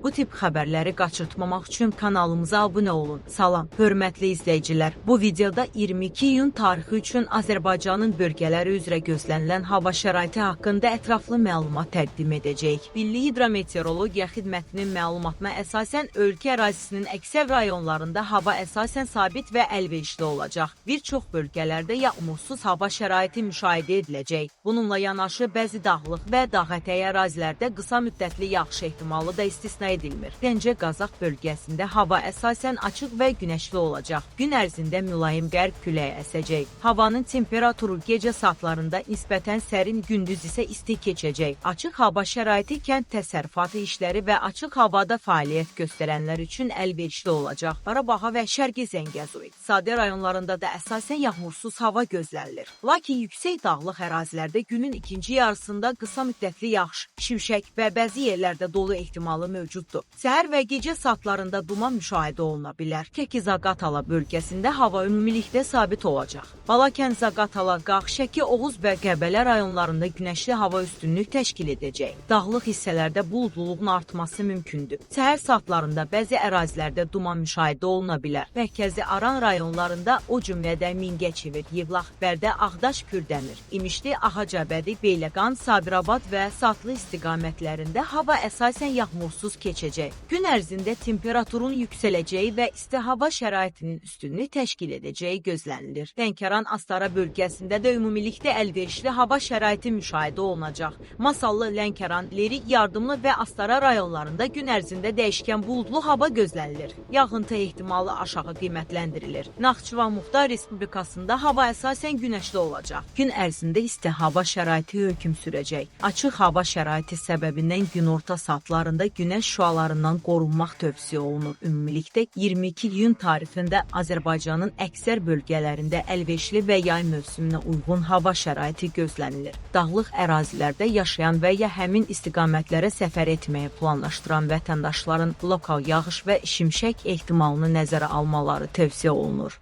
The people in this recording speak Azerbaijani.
Bu tip xəbərləri qaçırtmamaq üçün kanalımıza abunə olun. Salam, hörmətli izləyicilər. Bu videoda 22 iyun tarixi üçün Azərbaycanın bölgələri üzrə gözlənilən hava şəraiti haqqında ətraflı məlumat təqdim edəcəyik. Milli Hidrometeorologiya Xidmətinin məlumatına əsasən ölkə ərazisinin əksər rayonlarında hava əsasən sabit və əlverişli olacaq. Bir çox bölgələrdə yağmursuz hava şəraiti müşahidə ediləcək. Bununla yanaşı bəzi dağlıq və dağətəyi ərazilərdə qısa müddətli yağış ehtimalı da istisna edilmir. Gəncə Qazax bölgəsində hava əsasən açıq və günəşli olacaq. Gün ərzində mülayim qərb küləyi əsəcək. Havanın temperaturu gecə saatlarında nisbətən sərin, gündüz isə isti keçəcək. Açıq hava şəraiti kənd təsərrüfatı işləri və açıq havada fəaliyyət göstərənlər üçün əlverişli olacaq. Qarabağa və Şərqi Zəngəzur iqtisadi rayonlarında da əsasən yağmursuz hava gözlənilir. Lakin yüksək dağlıq ərazilərdə günün ikinci yarısında qısa müddətli yağış, şimşək və bəzi yerlərdə dolu ehtimalı mövcuddur. Səhər və gecə saatlarında duman müşahidə oluna bilər. Şəki-Zaqatala bölgəsində hava ümumilikdə sabit olacaq. Balakən, Zaqatala, Qax, Şəki, Oğuz və Qəbələ rayonlarında günəşli hava üstünlük təşkil edəcək. Dağlıq hissələrdə bulutluluğun artması mümkündür. Səhər saatlarında bəzi ərazilərdə duman müşahidə oluna bilər. Mərkəzi Aran rayonlarında, o cümlədən Mingəçevir, Yevlax, Bərdə, Ağdaş, Kürdəmir, İmişli, Ağacabədi, Beyləqan, Sabirabad və Satlı istiqamətlərində hava əsasən yağmursuz keçəcək. Gün ərzində temperaturun yüksələcəyi və isti hava şəraitinin üstünlük təşkil edəcəyi gözlənilir. Lənkəran Astara bölgəsində də ümumilikdə əlverişli hava şəraiti müşahidə olunacaq. Masallı, Lənkəran, Lerik, Yardımlı və Astara rayonlarında gün ərzində dəyişkən buludlu hava gözlənilir. Yağıntı ehtimalı aşağı qiymətləndirilir. Naxçıvan Muxtar Respublikasında hava əsasən günəşli olacaq. Gün ərzində isti hava şəraiti hökm sürəcək. Açıq hava şəraiti səbəbindən günorta saatlarında günəş şüalarından qorunmaq tövsiyə olunur. Ümumilikdə 22 iyun tarixində Azərbaycanın əksər bölgələrində əlverişli və yay mövsümünə uyğun hava şəraiti gözlənilir. Dağlıq ərazilərdə yaşayan və ya həmin istiqamətlərə səfər etməyi planlaşdıran vətəndaşların lokal yağış və şimşək ehtimalını nəzərə almaları tövsiyə olunur.